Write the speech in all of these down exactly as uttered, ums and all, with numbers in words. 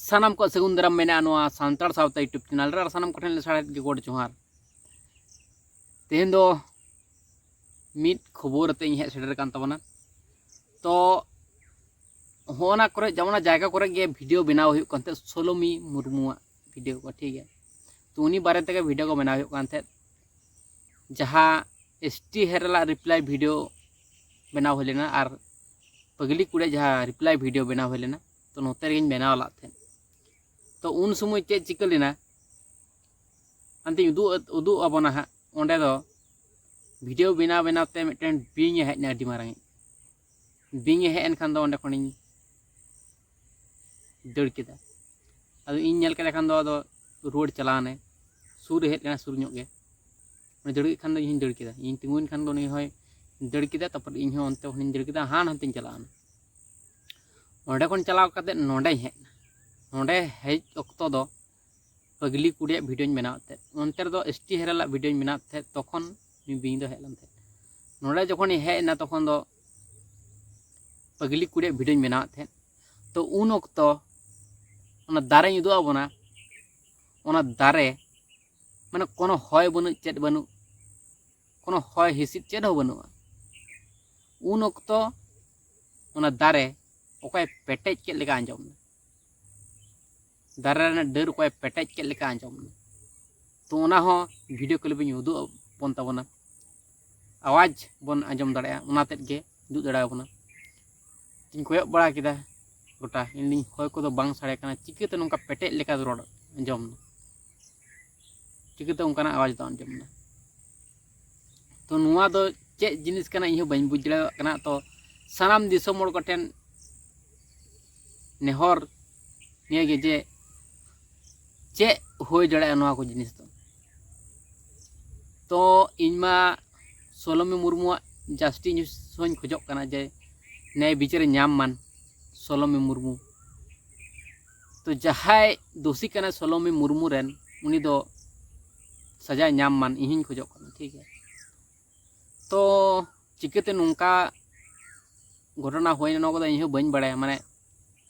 ᱥᱟᱱᱟᱢ ᱠᱚ ᱥᱟᱹᱜᱩᱱ ᱫᱟᱨᱟᱢ ᱢᱮᱱᱟᱜᱼᱟ ᱱᱚᱣᱟ ᱥᱟᱱᱛᱟᱲ ᱥᱟᱶᱛᱟ YouTube ᱪᱮᱱᱮᱞ ᱨᱮ, ᱟᱨ ᱥᱟᱱᱟᱢ ᱠᱚᱴᱷᱮᱱ ᱞᱮ ᱥᱟᱲᱮᱫ ᱜᱮ ᱜᱚᱰ ᱡᱚᱦᱟᱨ᱾ ᱛᱮᱦᱮᱧ ᱫᱚ ᱢᱤᱫ ᱠᱷᱚᱵᱚᱨ ᱟᱛᱮ ᱤᱧ ᱦᱮᱡ ᱥᱮᱴᱮᱨ ᱟᱠᱟᱱ ᱛᱟᱵᱚᱱᱟ᱾ ᱛᱚ ᱦᱚᱸᱜᱼᱚ ᱱᱟ ᱠᱚᱨᱮ, ᱡᱮᱢᱚᱱ ᱚᱱᱟ ᱡᱟᱭᱜᱟ ᱠᱚᱨᱮ ᱜᱮ ᱵᱷᱤᱰᱤᱭᱳ ᱵᱮᱱᱟᱣ ᱦᱩᱭᱩᱜ ᱠᱟᱱ ᱛᱟᱦᱮᱸᱫ, ᱥᱳᱞᱳᱢᱤ ᱢᱩᱨᱢᱩᱣᱟᱜ ᱵᱷᱤᱰᱤᱭᱳ ᱠᱚ, ᱴᱷᱤᱠ ᱜᱮᱭᱟ᱾ ᱛᱚ ᱩᱱᱤ ᱵᱟᱨᱮ ᱛᱮᱜᱮ ᱵᱷᱤᱰᱤᱭᱳ ᱠᱚ ᱵᱮᱱᱟᱣ ᱦᱩᱭᱩᱜ ᱠᱟᱱ ᱛᱟᱦᱮᱸᱫ, ᱡᱟᱦᱟᱸ ᱮᱥ ᱴᱤ ᱦᱮᱨᱮᱞᱟᱜ ᱨᱤᱯᱞᱟᱭ ᱵᱷᱤᱰᱤᱭᱳ ᱵᱮᱱᱟᱣ ᱦᱩᱭ ᱞᱮᱱᱟ ᱟᱨ ᱯᱟᱜᱽᱞᱤ ᱠᱩᱲᱤᱭᱟᱜ ᱡᱟᱦᱟᱸ ᱨᱤᱯᱞᱟᱭ ᱵᱷᱤᱰᱤᱭᱳ ᱵᱮᱱᱟᱣ ᱦᱩᱭ ᱞᱮᱱᱟ, ᱛᱚ ᱱᱚᱛᱮ ᱨᱮᱜᱮᱧ ᱵᱮᱱᱟᱣ ᱞᱟᱜ ᱛᱟᱦᱮᱸᱫ᱾ ᱛᱚ ᱩᱱ ᱥᱚᱢᱚᱭ ᱪᱮᱫ ᱪᱤᱠᱟᱹ ᱞᱮᱱᱟ, ᱦᱟᱱᱛᱮᱧ ᱩᱫᱩᱜ, ᱩᱫᱩᱜ ᱟᱵᱚᱱᱟ ᱦᱟᱸᱜ᱾ ᱚᱸᱰᱮ ᱫᱚ ᱵᱷᱤᱰᱤᱭᱳ ᱵᱮᱱᱟᱣ ᱵᱮᱱᱟᱣ ᱛᱮ ᱢᱤᱫᱴᱮᱱ ᱵᱤᱧ ᱮ ᱦᱮᱡ ᱮᱱᱟ, ᱟᱹᱰᱤ ᱢᱟᱨᱟᱝ ᱤᱡ ᱵᱤᱧ ᱮ ᱦᱮᱡ ᱮᱱ ᱠᱷᱟᱱ ᱫᱚ ᱚᱸᱰᱮ ᱠᱷᱚᱱᱤᱧ ᱫᱟᱹᱲ ᱠᱮᱫᱟ᱾ ᱟᱫᱚ ᱤᱧ ᱧᱮᱞ ᱠᱮᱫᱮ ᱠᱷᱟᱱ ᱫᱚ ᱟᱫᱚ ᱨᱩᱣᱟᱹᱲ ᱪᱟᱞᱟᱣ ᱮᱱᱟᱭ᱾ ᱥᱩᱨ ᱨᱮ ᱦᱮᱡ ᱞᱮᱱᱟ, ᱥᱩᱨ ᱧᱚᱜ ᱜᱮ᱾ ᱩᱱᱤ ᱫᱟᱹᱲ ᱠᱮᱫ ᱠᱷᱟᱱ ᱫᱚ ᱤᱧ ᱦᱚᱸᱧ ᱫᱟᱹᱲ ᱠᱮᱫᱟ, ᱤᱧ ᱛᱤᱸᱜᱩᱭᱮᱱ ᱠᱷᱟᱱ ᱫᱚ ᱩᱱᱤ ᱦᱚᱸᱭ ᱫᱟᱹᱲ ᱠᱮᱫᱟ, ᱛᱟᱨᱯᱚᱨ ᱤᱧ ᱦᱚᱸ ᱚᱱᱛᱮ ᱠᱷᱚᱱᱤᱧ ᱫᱟᱹᱲ ᱠᱮᱫᱟ, ᱦᱟᱱ ᱦᱟᱱᱛᱮᱧ ᱪᱟᱞᱟᱣ ᱮᱱᱟ᱾ ᱚᱸᱰᱮ ᱠᱷᱚᱱ ᱪᱟᱞᱟᱣ ᱠᱟᱛᱮ ᱱᱚᱸᱰᱮᱧ ᱦᱮᱡ ᱮᱱᱟ᱾ ᱱᱚᱸᱰᱮ ᱦᱮᱡ ᱚᱠᱛᱚ ᱫᱚ ᱯᱟᱜᱽᱞᱤ ᱠᱩᱲᱤᱭᱟᱜ ᱵᱷᱤᱰᱤᱭᱳᱧ ᱵᱮᱱᱟᱣᱮᱫ ᱛᱟᱦᱮᱸᱫ, ᱚᱱᱛᱮ ᱨᱮᱫᱚ ᱮᱥ ᱴᱤ ᱦᱮᱨᱮᱞᱟᱜ ᱵᱷᱤᱰᱤᱭᱳᱧ ᱵᱮᱱᱟᱣᱮᱫ ᱛᱟᱦᱮᱸᱫ, ᱛᱚᱠᱷᱚᱱ ᱩᱱᱤ ᱵᱤᱧ ᱫᱚ ᱦᱮᱡ ᱞᱮᱱ ᱛᱟᱦᱮᱸᱫ᱾ ᱱᱚᱸᱰᱮ ᱡᱚᱠᱷᱚᱱᱤᱧ ᱦᱮᱡ ᱮᱱᱟ, ᱛᱚᱠᱷᱚᱱ ᱫᱚ ᱯᱟᱜᱽᱞᱤ ᱠᱩᱲᱤᱭᱟᱜ ᱵᱷᱤᱰᱤᱭᱳᱧ ᱵᱮᱱᱟᱣᱮᱫ ᱛᱟᱦᱮᱸᱫ᱾ ᱛᱚ ᱩᱱ ᱚᱠᱛᱚ ᱚᱱᱟ ᱫᱟᱨᱮᱧ ᱩᱫᱩᱜ ᱟᱵᱚᱱᱟ, ᱚᱱᱟ ᱫᱟᱨᱮ ᱢᱟᱱᱮ ᱠᱳᱱᱳ ᱦᱚᱭ ᱵᱟᱹᱱᱩᱜ, ᱪᱮᱫ ᱵᱟᱹᱱᱩᱜ, ᱠᱳᱱᱳ ᱦᱚᱭ ᱦᱤᱸᱥᱤᱫ ᱪᱮᱫ ᱦᱚᱸ ᱵᱟᱹᱱᱩᱜᱼᱟ᱾ ᱩᱱ ᱚᱠᱛᱚ ᱚᱱᱟ ᱫᱟᱨᱮ ᱚᱠᱚᱭ ᱯᱮᱴᱮᱡ ᱠᱮᱫ ᱞᱮᱠᱟ ᱟᱸᱡᱚᱢ ᱮᱱᱟ᱾ ᱫᱟᱨᱮ ᱨᱮᱱᱟᱜ ᱰᱟᱹᱨ ᱚᱠᱚᱭ ᱯᱮᱴᱮᱡ ᱠᱮᱫ ᱞᱮᱠᱟ ᱟᱸᱡᱚᱢ ᱮᱱᱟ᱾ ᱛᱚ ᱚᱱᱟ ᱦᱚᱸ ᱵᱷᱤᱰᱤᱭᱳ ᱠᱞᱤᱯ ᱤᱧ ᱩᱫᱩᱜ ᱟᱵᱚᱱ ᱛᱟᱵᱚᱱᱟ, ᱟᱣᱟᱡᱽ ᱵᱚᱱ ᱟᱸᱡᱚᱢ ᱫᱟᱲᱮᱭᱟᱜᱼᱟ, ᱚᱱᱟ ᱛᱮᱫ ᱜᱮ ᱩᱫᱩᱜ ᱫᱟᱲᱮᱭᱟᱵᱚᱱᱟ᱾ ᱤᱧ ᱠᱚᱭᱚᱜ ᱵᱟᱲᱟ ᱠᱮᱫᱟ ᱜᱚᱴᱟ, ᱤᱧ ᱞᱟᱹᱭ ᱦᱚᱭ ᱠᱚᱫᱚ ᱵᱟᱝ ᱥᱟᱰᱮ ᱠᱟᱱᱟ, ᱪᱤᱠᱟᱹᱛᱮ ᱱᱚᱝᱠᱟ ᱯᱮᱴᱮᱡ ᱞᱮᱠᱟ ᱨᱚᱲ ᱟᱸᱡᱚᱢ ᱮᱱᱟ? ᱪᱤᱠᱟᱹᱛᱮ ᱚᱱᱠᱟᱱᱟᱜ ᱟᱣᱟᱡᱽ ᱫᱚ ᱟᱸᱡᱚᱢ ᱮᱱᱟ? ᱛᱚ ᱱᱚᱣᱟ ᱫᱚ ᱪᱮᱫ ᱡᱤᱱᱤᱥ ᱠᱟᱱᱟ, ᱤᱧ ᱦᱚᱸ ᱵᱟᱹᱧ ᱵᱩᱡᱽ ᱫᱟᱲᱮᱭᱟᱜ ᱠᱟᱱᱟ᱾ ᱛᱚ ᱥᱟᱱᱟᱢ ᱫᱤᱥᱚᱢ ᱦᱚᱲ ᱠᱚᱴᱷᱮᱱ ᱱᱮᱦᱚᱨ ᱱᱤᱭᱟᱹ ᱜᱮ ᱡᱮ ᱪᱮᱫ ᱦᱩᱭ ᱫᱟᱲᱮᱭᱟᱜᱼᱟ ᱱᱚᱣᱟ ᱠᱚ ᱡᱤᱱᱤᱥ ᱫᱚ᱾ ᱛᱚ ᱤᱧ ᱢᱟ ᱥᱳᱞᱳᱢᱤ ᱢᱩᱨᱢᱩᱣᱟᱜ ᱡᱟᱥᱴᱤᱥ ᱦᱚᱸᱧ ᱠᱷᱚᱡᱚᱜ ᱠᱟᱱᱟ ᱡᱮ ᱱᱮᱭ ᱵᱤᱪᱟᱹᱨᱮ ᱧᱟᱢ ᱢᱟᱱ ᱥᱳᱞᱳᱢᱤ ᱢᱩᱨᱢᱩ᱾ ᱛᱚ ᱡᱟᱦᱟᱸᱭ ᱫᱳᱥᱤ ᱠᱟᱱᱟᱭ ᱥᱳᱞᱳᱢᱤ ᱢᱩᱨᱢᱩ ᱨᱮᱱ, ᱩᱱᱤ ᱫᱚ ᱥᱟᱡᱟᱭ ᱧᱟᱢ ᱢᱟᱱ, ᱤᱧ ᱦᱚᱸᱧ ᱠᱷᱚᱡᱚᱜ ᱠᱟᱱᱟ, ᱴᱷᱤᱠ ᱜᱮᱭᱟ᱾ ᱛᱚ ᱪᱤᱠᱟᱹᱛᱮ ᱱᱚᱝᱠᱟ ᱜᱷᱚᱴᱚᱱᱟ ᱦᱩᱭᱱᱟ, ᱱᱚᱣᱟ ᱠᱚᱫᱚ ᱤᱧ ᱦᱚᱸ ᱵᱟᱹᱧ ᱵᱟᱲᱟᱭᱟ᱾ ᱢᱟᱱᱮ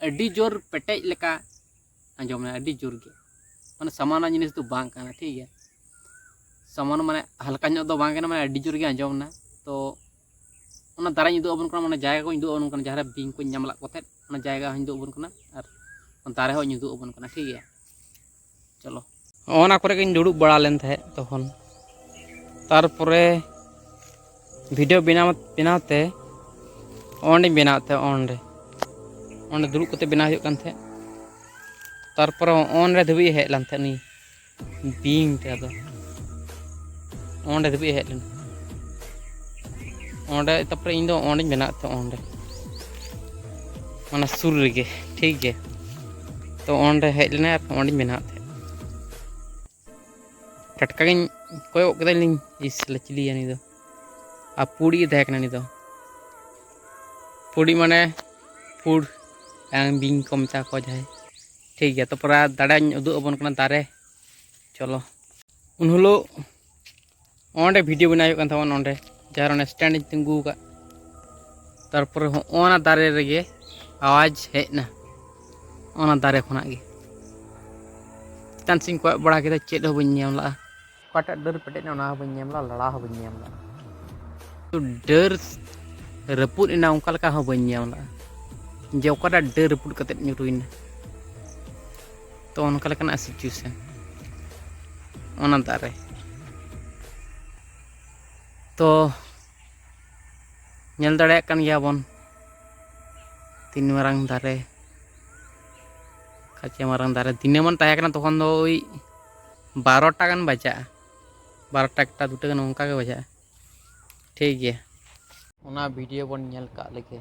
ᱟᱹᱰᱤ ᱡᱳᱨ ᱯᱮᱴᱮᱡ ᱞᱮᱠᱟ ᱟᱸᱡᱚᱢ ᱮᱱᱟ ᱟᱹᱰᱤ ᱡᱳᱨ ᱜᱮ᱾ ᱢᱟᱱᱮ ᱥᱟᱢᱟᱱᱱᱚ ᱡᱤᱱᱤᱥ ᱫᱚ ᱵᱟᱝ ᱠᱟᱱᱟ, ᱴᱷᱤᱠ ᱜᱮᱭᱟ᱾ ᱥᱟᱢᱟᱱᱱᱚ ᱢᱟᱱᱮ ᱦᱟᱞᱠᱟ ᱧᱚᱜ ᱫᱚ ᱵᱟᱝ ᱠᱟᱱᱟ, ᱢᱟᱱᱮ ᱟᱹᱰᱤ ᱡᱳᱨ ᱜᱮ ᱟᱸᱡᱚᱢ ᱮᱱᱟ᱾ ᱛᱚ ᱚᱱᱟ ᱫᱟᱨᱮᱧ ᱩᱫᱩᱜ ᱟᱵᱚᱱ ᱠᱟᱱᱟ, ᱚᱱᱟ ᱡᱟᱭᱜᱟ ᱠᱚᱧ ᱩᱫᱩᱜ ᱟᱵᱚᱱ ᱠᱟᱱᱟ, ᱡᱟᱦᱟᱸ ᱨᱮ ᱵᱤᱧ ᱠᱚᱧ ᱧᱟᱢ ᱞᱮᱫ ᱠᱚ ᱛᱟᱦᱮᱸᱫ, ᱚᱱᱟ ᱡᱟᱭᱜᱟ ᱦᱚᱸᱧ ᱩᱫᱩᱜ ᱟᱵᱚᱱ ᱠᱟᱱᱟ ᱟᱨ ᱚᱱᱟ ᱫᱟᱨᱮ ᱦᱚᱸᱧ ᱩᱫᱩᱜ ᱟᱵᱚᱱ ᱠᱟᱱᱟ, ᱴᱷᱤᱠ ᱜᱮᱭᱟ᱾ ᱪᱚᱞᱚ᱾ ᱚᱱᱟ ᱠᱚᱨᱮ ᱜᱤᱧ ᱫᱩᱲᱩᱵ ᱵᱟᱲᱟ ᱞᱮᱱ ᱛᱟᱦᱮᱸᱫ ᱛᱚᱠᱷᱚᱱ᱾ ᱛᱟᱨᱯᱚᱨᱮ ᱵᱷᱤᱰᱤᱭᱳ ᱵᱮᱱᱟᱣ ᱵᱮᱱᱟᱣ ᱛᱮ ᱚᱸᱰᱮᱧ ᱵᱮᱱᱟᱣᱮᱫ ᱛᱟᱦᱮᱸᱫ, ᱚᱸᱰᱮ ᱚᱸᱰᱮ ᱫᱩᱲᱩᱵ ᱠᱟᱛᱮ ᱵᱮᱱᱟᱣ ᱦᱩᱭᱩᱜ ᱠᱟᱱ ᱛᱟᱦᱮᱸᱫ᱾ ᱛᱟᱨᱯᱚᱨᱮ ᱚᱸᱰᱮ ᱫᱷᱟᱹᱵᱤᱡ ᱦᱮᱡ ᱞᱮᱱ ᱛᱟᱦᱮᱸᱫ ᱩᱱᱤ ᱵᱤᱧ ᱛᱮ, ᱟᱫᱚ ᱚᱸᱰᱮ ᱫᱷᱟᱹᱵᱤᱡ ᱦᱮᱡ ᱞᱮᱱᱟ᱾ ᱚᱸᱰᱮ ᱛᱟᱨᱯᱚᱨᱮ ᱤᱧ ᱫᱚ ᱚᱸᱰᱮᱧ ᱵᱮᱱᱟᱣᱮᱫ ᱛᱟᱦᱮᱸᱫ, ᱚᱸᱰᱮ ᱚᱱᱟ ᱥᱩᱨ ᱨᱮᱜᱮ, ᱴᱷᱤᱠ ᱜᱮ᱾ ᱛᱚ ᱚᱸᱰᱮ ᱦᱮᱡ ᱞᱮᱱᱟᱭ ᱟᱨ ᱚᱸᱰᱮᱧ ᱵᱮᱱᱟᱣᱮᱫ ᱛᱟᱦᱮᱸᱫ᱾ ᱴᱟᱴᱠᱟ ᱜᱤᱧ ᱠᱚᱭᱚᱜ ᱠᱮᱫᱟᱞᱤᱧ, ᱤᱥ ᱥᱟᱞᱟ ᱪᱤᱞᱤᱭᱟ ᱱᱩᱭ ᱫᱚ? ᱟᱨ ᱯᱩᱲᱤᱡ ᱮ ᱛᱟᱦᱮᱸ ᱠᱟᱱᱟ ᱱᱩᱭ ᱫᱚ, ᱯᱩᱲᱤᱡ ᱢᱟᱱᱮ ᱯᱩᱲ, ᱵᱤᱧ ᱠᱚ ᱢᱮᱛᱟ ᱠᱚᱣᱟ ᱡᱟᱦᱟᱸᱭ, ᱴᱷᱤᱠ ᱜᱮᱭᱟ᱾ ᱛᱟᱨᱯᱚᱨᱮ ᱫᱟᱲᱮᱧ ᱩᱫᱩᱜ ᱟᱵᱚᱱ ᱠᱟᱱᱟ ᱫᱟᱨᱮ, ᱪᱚᱞᱚ᱾ ᱩᱱ ᱦᱤᱞᱳᱜ ᱚᱸᱰᱮ ᱵᱷᱤᱰᱤᱭᱳ ᱵᱮᱱᱟᱣ ᱦᱩᱭᱩᱜ ᱠᱟᱱ ᱛᱟᱵᱚᱱᱟ, ᱚᱸᱰᱮ ᱡᱟᱦᱟᱸ ᱨᱮ ᱚᱱᱮ ᱥᱴᱮᱱᱰ ᱤᱧ ᱛᱤᱸᱜᱩ ᱟᱠᱟᱫ, ᱛᱟᱨᱯᱚᱨᱮ ᱦᱚᱸᱜᱼᱚ ᱱᱟ ᱫᱟᱨᱮ ᱨᱮᱜᱮ ᱟᱣᱟᱡᱽ ᱦᱮᱡ ᱮᱱᱟ, ᱚᱱᱟ ᱫᱟᱨᱮ ᱠᱷᱚᱱᱟᱜ ᱜᱮ᱾ ᱪᱮᱛᱟᱱ ᱥᱮᱫ ᱤᱧ ᱠᱚᱭᱚᱜ ᱵᱟᱲᱟ ᱠᱮᱫᱟ, ᱪᱮᱫ ᱦᱚᱸ ᱵᱟᱹᱧ ᱧᱟᱢ ᱞᱟᱜᱼᱟ᱾ ᱚᱠᱟᱴᱟᱜ ᱰᱟᱹᱨ ᱯᱮᱴᱮᱡ ᱮᱱᱟ, ᱚᱱᱟ ᱦᱚᱸ ᱵᱟᱹᱧ ᱧᱟᱢ ᱞᱟᱜᱼᱟ, ᱞᱟᱲᱟ ᱦᱚᱸ ᱵᱟᱹᱧ ᱧᱟᱢ ᱞᱟᱜᱼᱟ᱾ ᱰᱟᱹᱨ ᱨᱟᱹᱯᱩᱫ ᱮᱱᱟ, ᱚᱱᱠᱟ ᱞᱮᱠᱟ ᱦᱚᱸ ᱵᱟᱹᱧ ᱧᱟᱢ ᱞᱟᱜᱼᱟ, ᱡᱮ ᱚᱠᱟᱴᱟᱜ ᱰᱟᱹᱨ ᱨᱟᱹᱯᱩᱫ ᱠᱟᱛᱮᱫ ᱧᱩᱨᱩᱭᱮᱱᱟ᱾ ᱛᱚ ᱚᱱᱠᱟ ᱞᱮᱠᱟᱱᱟᱜ ᱥᱤᱪᱩᱭᱮᱥᱚᱱ ᱚᱱᱟ ᱫᱟᱨᱮ᱾ ᱛᱚ ᱧᱮᱞ ᱫᱟᱲᱮᱭᱟᱜ ᱠᱟᱱ ᱜᱮᱭᱟ ᱵᱚᱱ, ᱛᱤᱱ ᱢᱟᱨᱟᱝ ᱫᱟᱨᱮ, ᱠᱟᱪᱮ ᱢᱟᱨᱟᱝ ᱫᱟᱨᱮ᱾ ᱫᱤᱱᱟᱹᱢᱟᱱ ᱛᱟᱦᱮᱸ ᱠᱟᱱᱟ, ᱛᱚᱠᱷᱚᱱ ᱫᱚ ᱳᱭ ᱵᱟᱨᱚᱴᱟ ᱜᱟᱱ ᱵᱟᱡᱟᱜᱼᱟ, ᱵᱟᱨᱚᱴᱟ ᱮᱠᱴᱟ ᱫᱩᱴᱟ ᱜᱟᱱ ᱚᱱᱠᱟ ᱜᱮ ᱵᱟᱡᱟᱜᱼᱟ, ᱴᱷᱤᱠ ᱜᱮᱭᱟ᱾ ᱚᱱᱟ ᱵᱷᱤᱰᱤᱭᱳ ᱵᱚᱱ ᱧᱮᱞ ᱠᱟᱜ ᱞᱮᱜᱮ᱾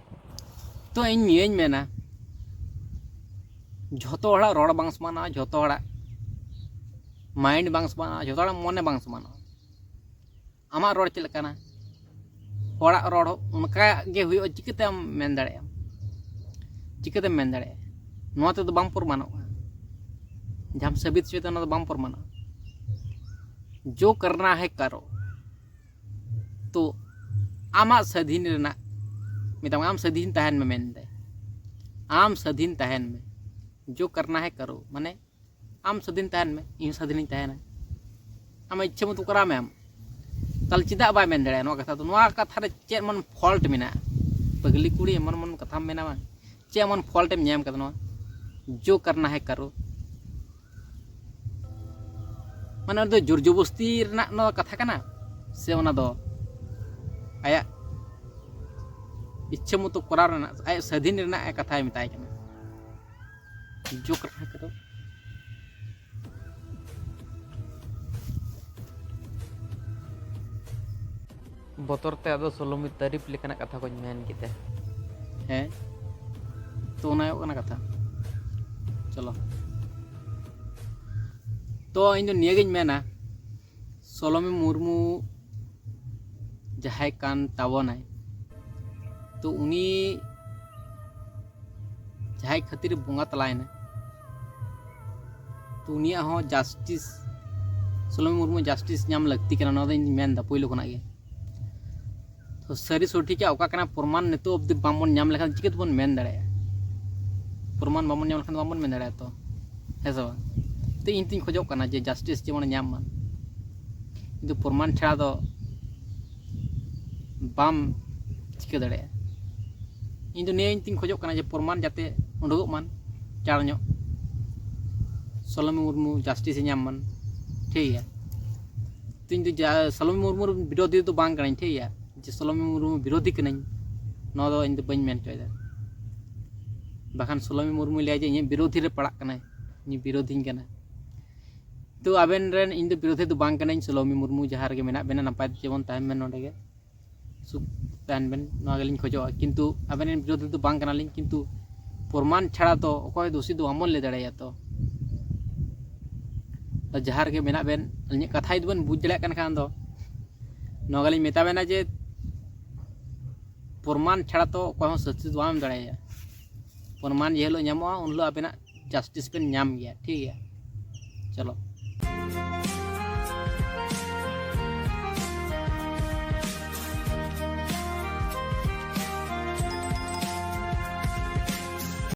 ᱛᱚ ᱤᱧ ᱱᱤᱭᱟᱹᱧ ᱢᱮᱱᱟ, ᱡᱷᱚᱛᱚ ᱦᱚᱲᱟᱜ ᱨᱚᱲ ᱵᱟᱝ ᱥᱚᱢᱟᱱᱟ, ᱡᱷᱚᱛᱚ ᱦᱚᱲᱟᱜ ᱢᱟᱭᱤᱱᱰ ᱵᱟᱝ ᱥᱚᱢᱟᱱᱟ, ᱡᱷᱚᱛᱚ ᱦᱚᱲᱟᱜ ᱢᱚᱱᱮ ᱵᱟᱝ ᱥᱚᱢᱟᱱᱟ᱾ ᱟᱢᱟᱜ ᱨᱚᱲ ᱪᱮᱫ ᱞᱮᱠᱟᱱᱟ, ᱦᱚᱲᱟᱜ ᱨᱚᱲ ᱦᱚᱸ ᱚᱱᱠᱟ ᱜᱮ ᱦᱩᱭᱩᱜᱼᱟ, ᱪᱤᱠᱟᱹᱛᱮᱢ ᱢᱮᱱ ᱫᱟᱲᱮᱭᱟᱜᱼᱟ? ᱪᱤᱠᱟᱹᱛᱮᱢ ᱢᱮᱱ ᱫᱟᱲᱮᱭᱟᱜᱼᱟ? ᱱᱚᱣᱟ ᱛᱮᱫᱚ ᱵᱟᱝ ᱯᱨᱚᱢᱟᱱᱚᱜᱼᱟ᱾ ᱡᱟᱦᱟᱸᱢ ᱥᱟᱹᱵᱤᱛ ᱦᱚᱪᱚᱭᱮᱫᱟ, ᱚᱱᱟ ᱫᱚ ᱵᱟᱝ ᱯᱨᱚᱢᱟᱱᱚᱜᱼᱟ᱾ ᱡᱳ ᱠᱟᱨᱱᱟ ᱦᱮ ᱠᱟᱨᱳ᱾ ᱛᱚ ᱟᱢᱟᱜ ᱥᱟᱹᱫᱷᱤᱱ ᱨᱮᱱᱟᱜ, ᱢᱮᱛᱟᱢ, ᱟᱢ ᱥᱟᱹᱫᱷᱤᱱ ᱛᱟᱦᱮᱱ ᱢᱮ ᱢᱮᱱᱫᱟᱭ᱾ ᱟᱢ ᱥᱟᱹᱫᱷᱤᱱ ᱛᱟᱦᱮᱱ ᱢᱮ᱾ जो करना है करो, ᱢᱟᱱᱮ ᱟᱢ ᱥᱟᱹᱫᱷᱤᱱ ᱛᱟᱦᱮᱱ ᱢᱮ, ᱤᱧ ᱥᱟᱹᱫᱷᱤᱱᱤᱧ ᱛᱟᱦᱮᱱᱟ, ᱟᱢᱟᱜ ᱤᱪᱪᱷᱟᱹ ᱢᱚᱛᱚ ᱠᱚᱨᱟᱣ ᱢᱮ ᱟᱢ᱾ ᱛᱟᱦᱚᱞᱮ ᱪᱮᱫᱟᱜ ᱵᱟᱭ ᱢᱮᱱ ᱫᱟᱲᱮᱭᱟᱜᱼᱟ ᱱᱚᱣᱟ ᱠᱟᱛᱷᱟ ᱫᱚ? ᱱᱚᱣᱟ ᱠᱟᱛᱷᱟ ᱨᱮ ᱪᱮᱫ ᱮᱢᱚᱱ ᱯᱷᱚᱞᱴ ᱢᱮᱱᱟᱜᱼᱟ? ᱯᱟᱹᱜᱽᱞᱤ ᱠᱩᱲᱤ, ᱮᱢᱚᱱ ᱮᱢᱚᱱ ᱠᱟᱛᱷᱟᱢ ᱢᱮᱱᱟ ᱵᱟᱝ, ᱪᱮᱫ ᱮᱢᱚᱱ ᱯᱷᱚᱞᱴ ᱮᱢ ᱧᱟᱢ ᱠᱟᱫᱟ ᱱᱚᱣᱟ? ᱡᱳ ᱠᱟᱨᱱᱟ ᱦᱮ ᱠᱟᱨᱳ᱾ ᱢᱟᱱᱮ ᱚᱱᱟ ᱫᱚ ᱡᱳᱨ ᱡᱚᱵᱚᱥᱛᱤ ᱨᱮᱱᱟᱜ ᱱᱚᱣᱟ ᱠᱟᱛᱷᱟ ᱠᱟᱱᱟ, ᱥᱮ ᱚᱱᱟ ᱫᱚ ᱟᱭᱟᱜ ᱤᱪᱪᱷᱟᱹ ᱢᱚᱛᱚ ᱠᱚᱨᱟᱣ ᱨᱮᱱᱟᱜ, ᱟᱭᱟᱜ ᱥᱟᱹᱫᱷᱤᱱ ᱨᱮᱱᱟᱜ ᱮ ᱠᱟᱛᱷᱟᱭ ᱢᱮᱛᱟᱭ ᱠᱟᱱᱟ? ᱡᱳ ᱠᱟᱨᱱᱟ ᱦᱮ ᱠᱟᱨᱳ᱾ ᱵᱚᱛᱚᱨ ᱛᱮ ᱟᱫᱚ ᱥᱳᱞᱳᱢᱤ ᱛᱟᱹᱨᱤᱯ ᱞᱮᱠᱟᱱᱟᱜ ᱠᱟᱛᱷᱟ ᱠᱚᱧ ᱢᱮᱱ ᱠᱮᱫᱟ᱾ ᱦᱮᱸ, ᱛᱚ ᱚᱱᱟ ᱦᱩᱭᱩᱜ ᱠᱟᱱᱟ ᱠᱟᱛᱷᱟ᱾ ᱪᱚᱞᱚ, ᱛᱚ ᱤᱧ ᱫᱚ ᱱᱤᱭᱟᱹᱜᱤᱧ ᱢᱮᱱᱟ, ᱥᱳᱞᱳᱢᱤ ᱢᱩᱨᱢᱩ ᱡᱟᱦᱟᱸᱭ ᱠᱟᱱ ᱛᱟᱵᱚᱱᱟᱭ, ᱛᱚ ᱩᱱᱤ ᱡᱟᱦᱟᱸᱭ ᱠᱷᱟᱹᱛᱤᱨ ᱵᱚᱸᱜᱟ ᱛᱟᱞᱟᱭᱮᱱᱟ, ᱛᱚ ᱩᱱᱤᱭᱟᱜ ᱦᱚᱸ ᱡᱟᱥᱴᱤᱥ, ᱥᱳᱞᱳᱢᱤ ᱢᱩᱨᱢᱩ ᱡᱟᱥᱴᱤᱥ ᱧᱟᱢ ᱞᱟᱹᱠᱛᱤ ᱠᱟᱱᱟ, ᱱᱚᱣᱟ ᱫᱚᱧ ᱢᱮᱱᱫᱟ ᱯᱳᱭᱞᱳ ᱠᱷᱚᱱᱟᱜ ᱜᱮ᱾ ᱛᱚ ᱥᱟᱹᱨᱤ ᱥᱚᱴᱷᱤᱠᱟᱜ ᱚᱠᱟ ᱠᱟᱱᱟ, ᱯᱨᱚᱢᱟᱱ ᱱᱤᱛᱚᱜ ᱚᱵᱫᱤ ᱵᱟᱝᱵᱚᱱ ᱧᱟᱢ ᱞᱮᱠᱷᱟᱱ ᱪᱤᱠᱟᱹ ᱛᱮᱵᱚᱱ ᱢᱮᱱ ᱫᱟᱲᱮᱭᱟᱜᱼᱟ? ᱯᱨᱚᱢᱟᱱ ᱵᱟᱵᱚᱱ ᱧᱟᱢ ᱞᱮᱠᱷᱟᱱ ᱫᱚ ᱵᱟᱵᱚᱱ ᱢᱮᱱ ᱫᱟᱲᱮᱭᱟᱜᱼᱟ ᱛᱚ, ᱦᱮᱸ ᱥᱮ ᱵᱟᱝ? ᱛᱚ ᱤᱧ ᱛᱚᱧ ᱠᱷᱚᱡᱚᱜ ᱠᱟᱱᱟ ᱡᱮ ᱡᱟᱥᱴᱤᱥ ᱡᱮᱢᱚᱱ ᱧᱟᱢ ᱢᱟ, ᱠᱤᱱᱛᱩ ᱯᱨᱚᱢᱟᱱ ᱪᱷᱟᱲᱟ ᱫᱚ ᱵᱟᱢ ᱪᱤᱠᱟᱹ ᱫᱟᱲᱮᱭᱟᱜᱼᱟ᱾ ᱤᱧ ᱫᱚ ᱱᱤᱭᱟᱹ ᱤᱧ ᱛᱤᱧ ᱠᱷᱚᱡᱚᱜ ᱠᱟᱱᱟ ᱡᱮ ᱯᱨᱚᱢᱟᱱ ᱡᱟᱛᱮ ᱩᱰᱩᱠᱚᱜ ᱢᱟ ᱪᱟᱬ ᱧᱚᱜ, ᱥᱳᱞᱳᱢᱤ ᱢᱩᱨᱢᱩ ᱡᱟᱥᱴᱤᱥ ᱮ ᱧᱟᱢ ᱢᱟ, ᱴᱷᱤᱠ ᱜᱮᱭᱟ᱾ ᱛᱚ ᱤᱧ ᱫᱚ ᱡᱟ-, ᱥᱳᱞᱳᱢᱤ ᱢᱩᱨᱢᱩ ᱵᱤᱨᱳᱫᱷᱤ ᱫᱚ ᱵᱟᱝ ᱠᱟᱹᱱᱟᱹᱧ, ᱴᱷᱤᱠ ᱜᱮᱭᱟ, ᱡᱮ ᱥᱳᱞᱳᱢᱤ ᱢᱩᱨᱢᱩ ᱵᱤᱨᱳᱫᱷᱤ ᱠᱟᱹᱱᱟᱹᱧ, ᱱᱚᱣᱟ ᱫᱚ ᱤᱧ ᱫᱚ ᱵᱟᱹᱧ ᱢᱮᱱ ᱦᱚᱪᱚᱭᱮᱫᱟ᱾ ᱵᱟᱠᱷᱟᱱ ᱥᱳᱞᱳᱢᱤ ᱢᱩᱨᱢᱩᱭ ᱞᱟᱹᱭᱟ ᱡᱮ ᱤᱧᱟᱹᱜ ᱵᱤᱨᱳᱫᱷᱤ ᱨᱮ ᱯᱟᱲᱟᱜ ᱠᱟᱱᱟᱭ, ᱤᱧ ᱵᱤᱨᱳᱫᱷᱤᱧ ᱠᱟᱱᱟ᱾ ᱛᱚ ᱟᱵᱮᱱ ᱨᱮᱱ ᱤᱧ ᱫᱚ ᱵᱤᱨᱳᱫᱷᱤ ᱫᱚ ᱵᱟᱝ ᱠᱟᱹᱱᱟᱹᱧ, ᱥᱳᱞᱳᱢᱤ ᱢᱩᱨᱢᱩ ᱡᱟᱦᱟᱸ ᱨᱮᱜᱮ ᱢᱮᱱᱟᱜ ᱵᱮᱱᱟ ᱱᱟᱯᱟᱭ ᱛᱮ ᱡᱮᱢᱚᱱ ᱛᱟᱦᱮᱱ ᱵᱮᱱ ᱱᱚᱰᱮ ᱜᱮ᱾ ᱥᱩᱠ ᱛᱟᱦᱮᱱ ᱵᱮᱱ, ᱱᱚᱣᱟ ᱜᱮᱞᱤᱧ ᱠᱷᱚᱡᱚᱜᱼᱟ᱾ ᱠᱤᱱᱛᱩ ᱟᱵᱮᱱ ᱨᱮᱱ ᱵᱤᱨᱳᱫᱷᱤ ᱫᱚ ᱵᱟᱝ ᱠᱟᱱᱟᱞᱤᱧ, ᱠᱤᱱᱛᱩ ᱯᱨᱚᱢᱟᱱ ᱪᱷᱟᱲᱟ ᱫᱚ ᱚᱠᱚᱭ ᱫᱳᱥᱤ ᱫᱚ ᱵᱟᱵᱚᱱ ᱞᱟᱹᱭ ᱫᱟᱲᱮᱟᱭᱟ ᱛᱚ᱾ ᱛᱚ ᱡᱟᱦᱟᱸ ᱨᱮᱜᱮ ᱢᱮᱱᱟᱜ ᱵᱮᱱ, ᱟᱹᱞᱤᱧᱟᱜ ᱠᱟᱛᱷᱟ ᱡᱩᱫᱤ ᱵᱮᱱ ᱵᱩᱡᱽ ᱫᱟᱲᱮᱭᱟᱜ ᱠᱟᱱ ᱠᱷᱟᱱ ᱫᱚ, ᱱᱚᱣᱟ ᱜᱮᱞᱤᱧ ᱢᱮᱛᱟ ᱵᱮᱱᱟ ᱡᱮ ᱯᱨᱚᱢᱟᱱ ᱪᱷᱟᱲᱟ ᱛᱚ ᱚᱠᱚᱭ ᱦᱚᱸ ᱥᱟᱹᱥᱛᱤ ᱫᱚ ᱵᱟᱢ ᱮᱢ ᱫᱟᱲᱮᱟᱭᱟ᱾ ᱯᱨᱚᱢᱟᱱ ᱡᱮ ᱦᱤᱞᱳᱜ ᱧᱟᱢᱚᱜᱼᱟ, ᱩᱱ ᱦᱤᱞᱳᱜ ᱟᱵᱮᱱᱟᱜ ᱡᱟᱥᱴᱤᱥ ᱵᱮᱱ ᱧᱟᱢ ᱜᱮᱭᱟ, ᱴᱷᱤᱠ ᱜᱮᱭᱟ᱾ ᱪᱚᱞᱚ,